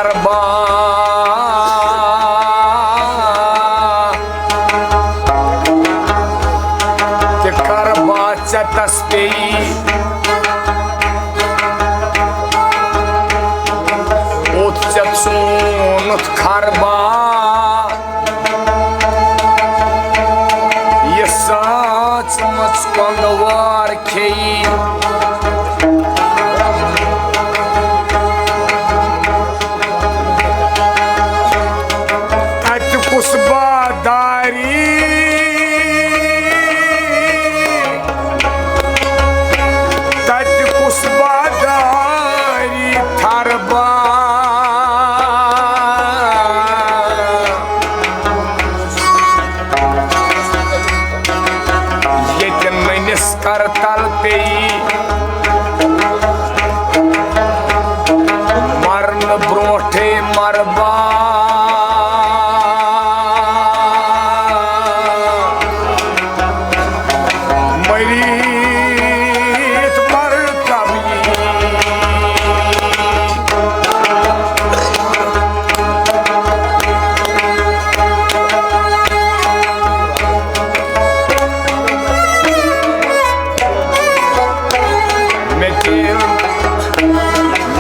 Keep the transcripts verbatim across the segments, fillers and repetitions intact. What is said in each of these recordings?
کربا، تہِ کربا ژےٚ تس پیٚیہِ، اوٚت ژےٚ ژوٗنُتھ کربا۔ یہِ سٲژمٕژ کۄنٛگہٕ وار کھیٚیہِ۔ تتہِ کُس باداری، تتہِ کُس باداری تھربا۔ ییٚتہِ نٔنِس کرتل پیٚیہِ، مرنہٕ برونٹھے مربا۔ مٔرِتھ مرتبہٕ یی۔ مےٚ دِل،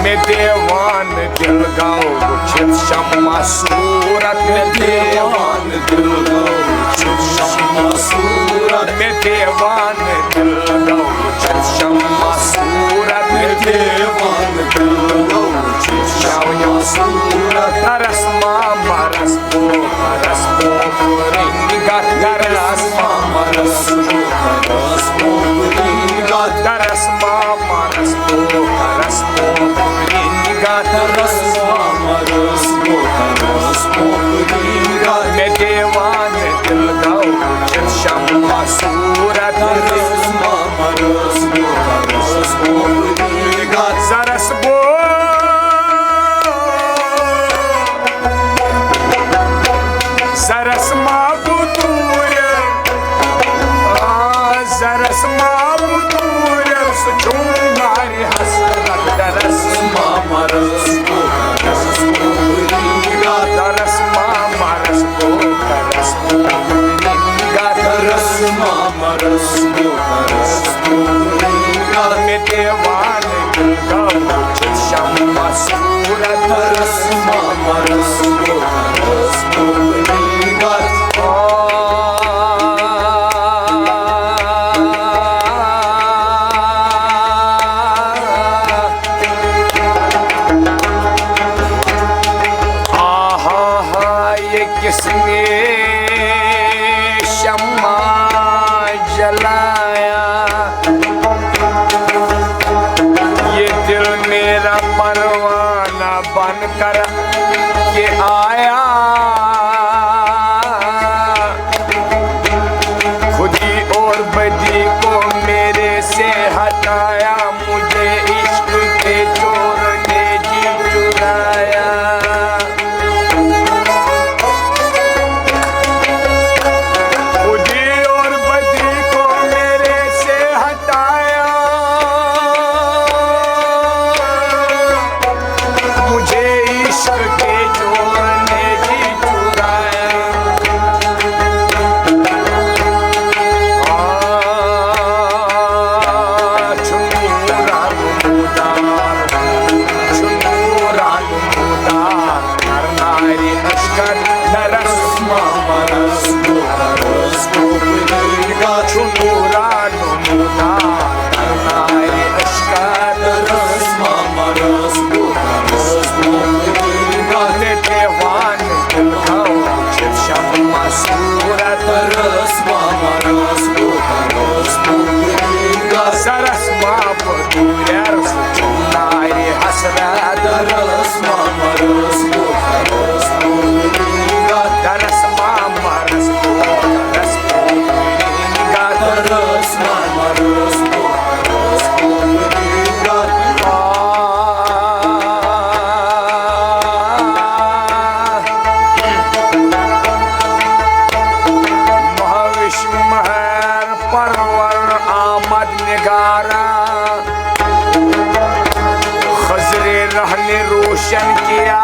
مےٚ دیوان دِل گوٚو وٕچھِتھ شمع صوٗرت۔ مےٚ دیوان دِل گوٚو وٕچھِتھ شمع صوٗرت۔ مےٚ دیوان دِل گوٚو وٕچھِتھ شمع صوٗرت۔ مےٚ دیوان دِل گوٚو وٕچھِتھ شمع صوٗرت۔ درس ما مرس بو، مرس بو پرنگت۔ درس ما مرس بو، مرس بو پرنگت۔ درس ما مرس بو، مرس بو پرنگت۔ درس ما مرس بو، مرس بو پرنگت۔ مےٚ دیوان دِل گوٚو وٕچھِتھ شمع صوٗرت۔ درس ما مرس بو، مرس بو پرنگت۔ زرس بو، زرس ما بو دوٗرِ، آ، زرس ما بو دوٗرِ، سُہ چھُم نارِ حسرت۔ درس ما مرس بو، درس بو، درس ما مرس بو، درس بو، درس ما مرس بو، درس بو۔ مےٚ دیوان دِل گوٚو وٕچھِتھ شمع صوٗرت۔ درس ما مرس بو، درس بو۔ آہا، یہ کس نے شمع جلایا؟ یہ دل میرا پروانہ بن کر کے آیا۔ خودی اور بدی کو میرے سے ہٹایا، مجھے عشق کے چور نے جی چرایا۔ خودی اور بدی کو میرے سے ہٹایا، مجھے عشق کے چور نے جی چرایا۔ آ، چھُ نوٗرا نمودار، چھُ نوٗرا نمودار، نر ناری اشکر درس ما مرس بو، درس بو۔ چھُ نوٗرا نمودار، نر ناری اشکر درس ما مرس بو، درس بو۔ مےٚ دیوان دِل گوٚو وٕچھِتھ شمع صوٗرت۔ درس ما مرس بو، درس بو۔ زرس ما بو دوٗرٮ۪ر، سُہ چھُم نارِ حسرت۔ درس ما مرس بو، درس بو۔ درس ما مرس بو، درس بو۔ درس ما مرس بو، درس بو۔ مہوش مہر پرور آمد نگارا، خضر رہ نے روشن کیا۔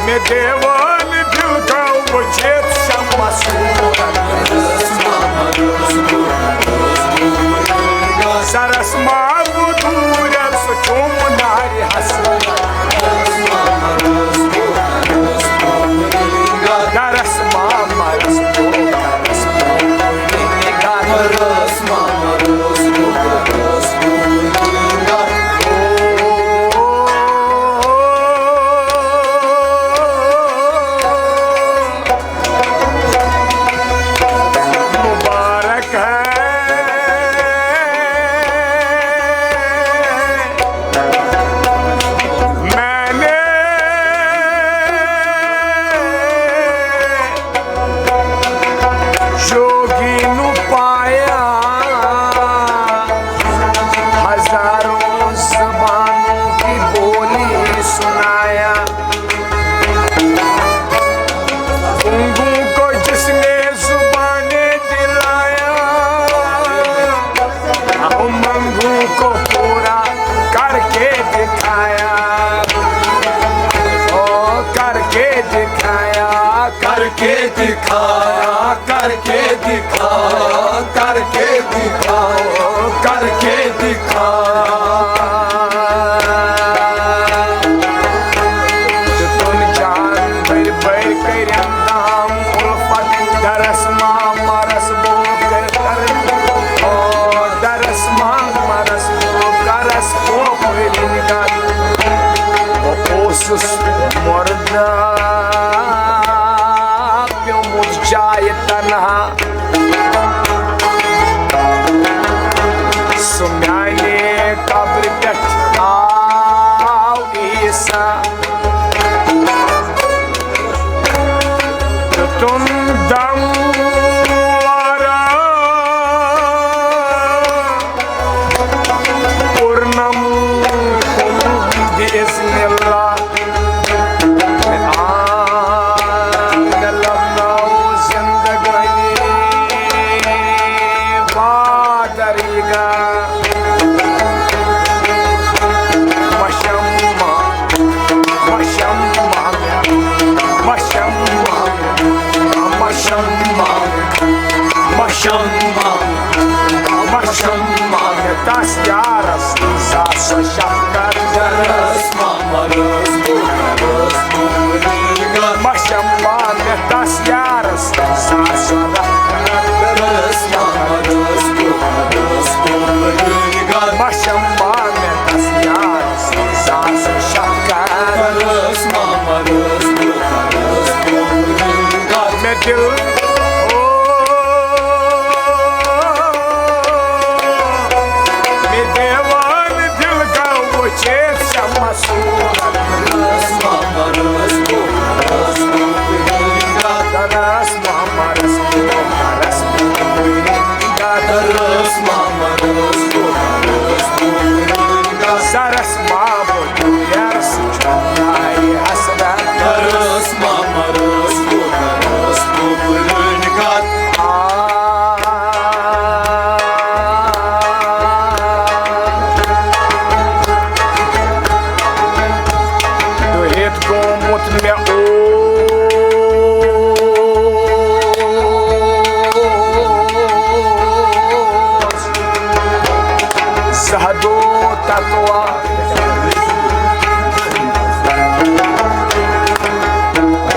مےٚ دیوان دِل گوٚو وٕچھِتھ شمس صورت۔ سرس ما بہٕ دوٗرٮ۪ن سُہ چوٚم نارِ حسرت۔ درس ما مرس بہٕ کرس بہٕ۔ مبارک ہے میں نے جوگی نو پایا، ہزاروں زبانوں کی بولی سنایا۔ گنگوں کو جس نے زبانیں دلایا، امنگوں کو پورا کر کے دکھایا۔ او کر کے دکھایا، کر کے دکھایا، کر کے دکھایا، کر کے دکھایا، کر کے دکھایا۔ تُن جان بٔرۍ بٔرۍ کٔرِم دام اُلفت، درس ما مرس بہٕ کر، او درس ما مرس بہٕ کرس بہٕ پٔرِن گت۔ بہٕ اوسُس مُردہ پیوٚمُت جایہِ تنہا، سُہ میانہِ قبرِ پٮ۪ٹھ آو عیسیٰ۔ تُن دم وارا پورنم بِاِذنِ اللہ۔ آ، مےٚ لبناو زندگٲنی با طریقہ۔ مشمع، مشمع، مشمع، مشمع، مشمع، مشمع، مشمع، تس یارس سا سۄ شفقت۔ درس ما مرس بہٕ کرس بہٕ پٔرِن گت۔ مشمع، مےٚ تس یارس سا سۄ رحمت۔ درس ما مرس بہٕ کرس بہٕ پٔرِن گت۔ مشمع، مےٚ تس یارس سا سۄ شفقت۔ درس ما مرس بہٕ کرس بہٕ پٔرِن گت۔ مےٚ دِل، او، مےٚ دیوان دِل گوٚو وٕچھِتھ شمس صورت۔ درس ما مرس بہٕ کرس بہٕ پٔرِن گت۔ درس ما مرس بہٕ کرس بہٕ پٔرِن گت۔ درس ما مرس بہٕ کرس بہٕ پٔرِن گت۔ سرس ما بہٕ دوٗرٮ۪ر سُہ چھُ نارِ حسرت۔ درس ما مرس بہٕ کرس بہٕ پٔرِن گت۔ آ، ڈُہِتھ گوٚمُت مےٚ اوس زہدو تقوا۔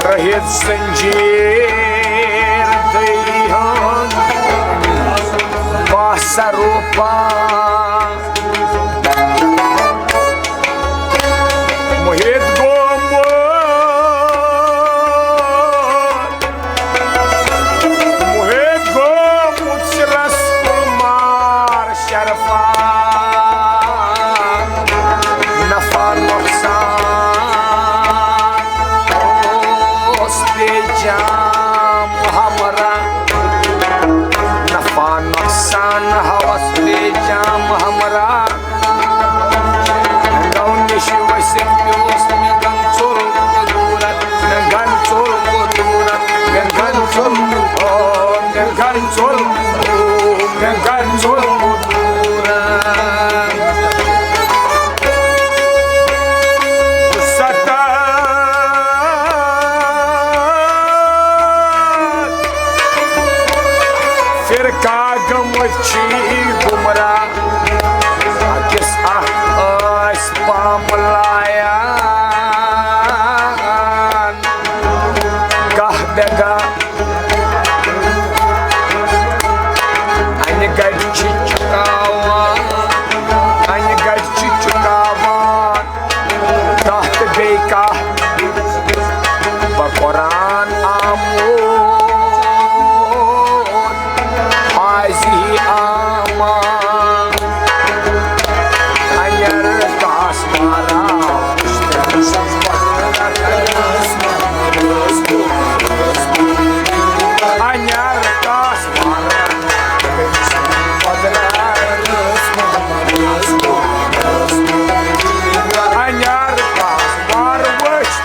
رٔہِتھ زنجیٖر دٔری ہُنٛد باسروپا۔ محیط گوٚمُت، محیط گوٚمُت سِلس کُلمار شرفا۔ نفع نۄقصان اوس بے جام ہمراہ۔ نفع نۄقصان ہوس بے جام ہمراہ۔ گو نِش ؤسِتھ پیوس مےٚ گن ژوٚل قدوٗرت، مےٚ گن ژوٚل قدوٗرت، مےٚ گن ژوٚل، او، مےٚ گن ژوٚل، مےٚ گن ژوٚل قدوٗرت۔ ستا چھی گمراہ، أکِس اکھ ٲسۍ پاملایان۔ گاہ بے گاہ انہِ گٹہِ چھِ چُکاوان، انہِ گٹہِ چھِ چُکاوان۔ کانٛہہ تہٕ بیٚیہِ کانٛہہ بہٕ قرآن آمُت حاضی آمان۔ انیر کاس مارا انیر کاس مارا انیر کاس مار وچھ۔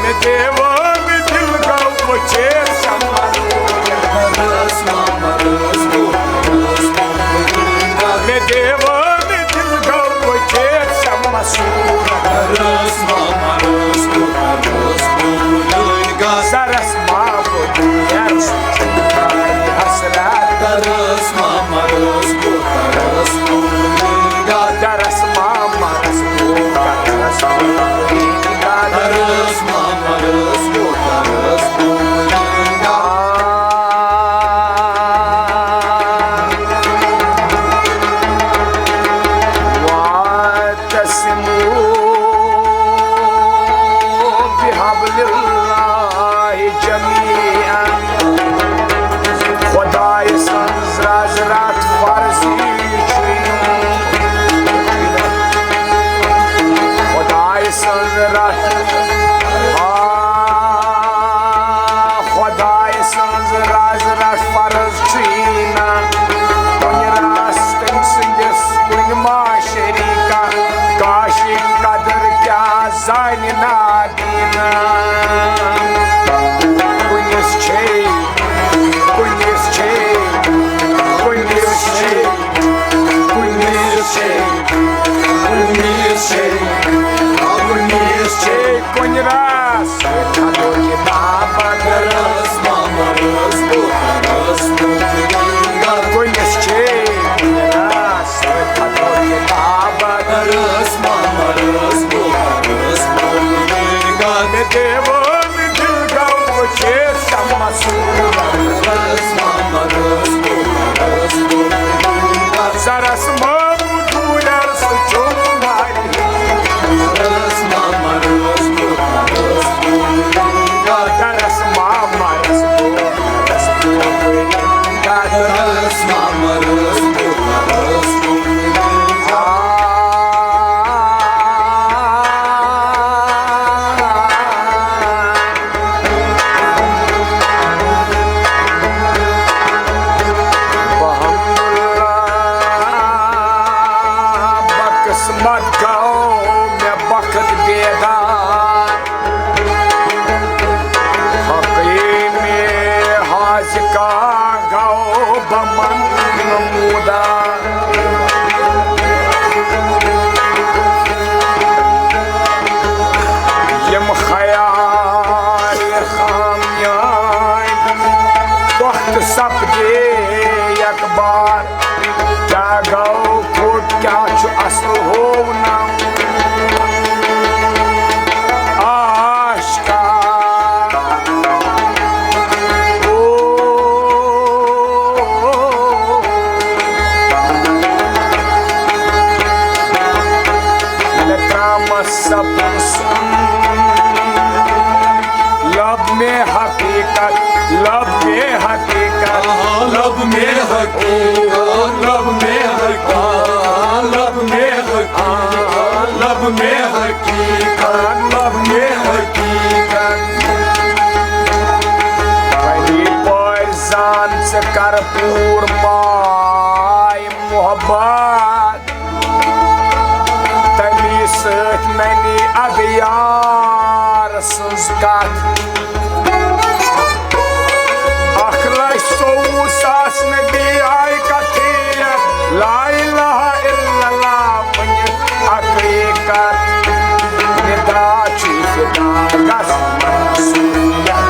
مےٚ دیوان دِل گوٚو وۄنۍ ژیر شمع۔ مےٚ دیوان دِل گوٚو وۄنۍ ژیر شمع۔ سرس ما بہٕ دُنیاہس حسرت۔ درس ما مرس گو، درس ما مرس گو، درس ما مرس گو۔ واعتصموا بحبل الله جميعا۔ خدای سٕنٛز رز رٹھ فرضی چھُ۔ خدای سٕنٛز رز، آ، خدای سٕنٛز رز رٹھ فرض چھُ یی نہ۔ کُنہِ رس تٔمۍ سٕنٛدِس کُنہِ ما شریٖکا، کاشی قدر کیٛاہ زانہِ نادیٖنا۔ کُنِس چھے، کُنِس چھے، کُنِس چھے، کُنِس چھے، کُنِس چھے، کُنِس چھے، کُنہِ راس۔ کُنِس چھے، کُنہِ راس۔ مےٚ دیوان دِل گوٚو وۄنۍ ژیر شمع صورت۔ سرس مامہٕ دوٗرٮ۪ر سُہ چوٚم نارِ۔ درس مامرس درس مامرس۔ بقسمت گوٚو مےٚ بخت بیدار۔ حقیٖمی حاذقہ گوٚو بہٕ منٛگنہٕ موٗدا۔ یِم خیال خام میٲنۍ وقت سپدے یکبار۔ کیٛاہ گوٚو کھوٚٹ، کیٛاہ چھُ اصل ہوو نہٕ عاشقا۔ او، مےٚ ترٛامَس سپُن سُنٛد۔ لب میں حقیقت، لب میں حقیقت، آہا، لب میں حقیقت، لب میں حقیقت، لب میں حقیقت، لب میں حقیقت، لب میں حقیقت۔ پری پٲرۍ زان ژٕ کر پوٗر ماے محبت۔ تمی سۭتۍ ننی ادٕ یار سٕنٛز کتھ۔ اکھ لچھ ژوٚوُہ ساس نبی آیہِ کتھِ، لا الہ الا اللہ ؤنِتھ اکٕے کتھ۔ ندا چھُ فدا گژھ منصوٗریت۔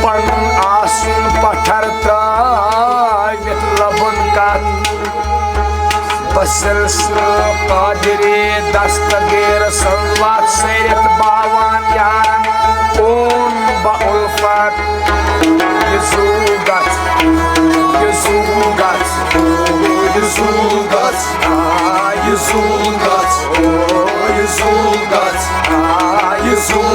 پنُن آسُن پتھر ترٲوِتھ لبن کتھ۔ بسلسلہٕ قادری دستگیر سنوات سیرت باوان یارن اون با الفت۔ یہِ زُو گژھ، یہِ زُو گژھ، یہِ زُو گژھ، آ، یہِ زُو گژھ، او، یہِ زُو گژھ، آ، یہِ زُو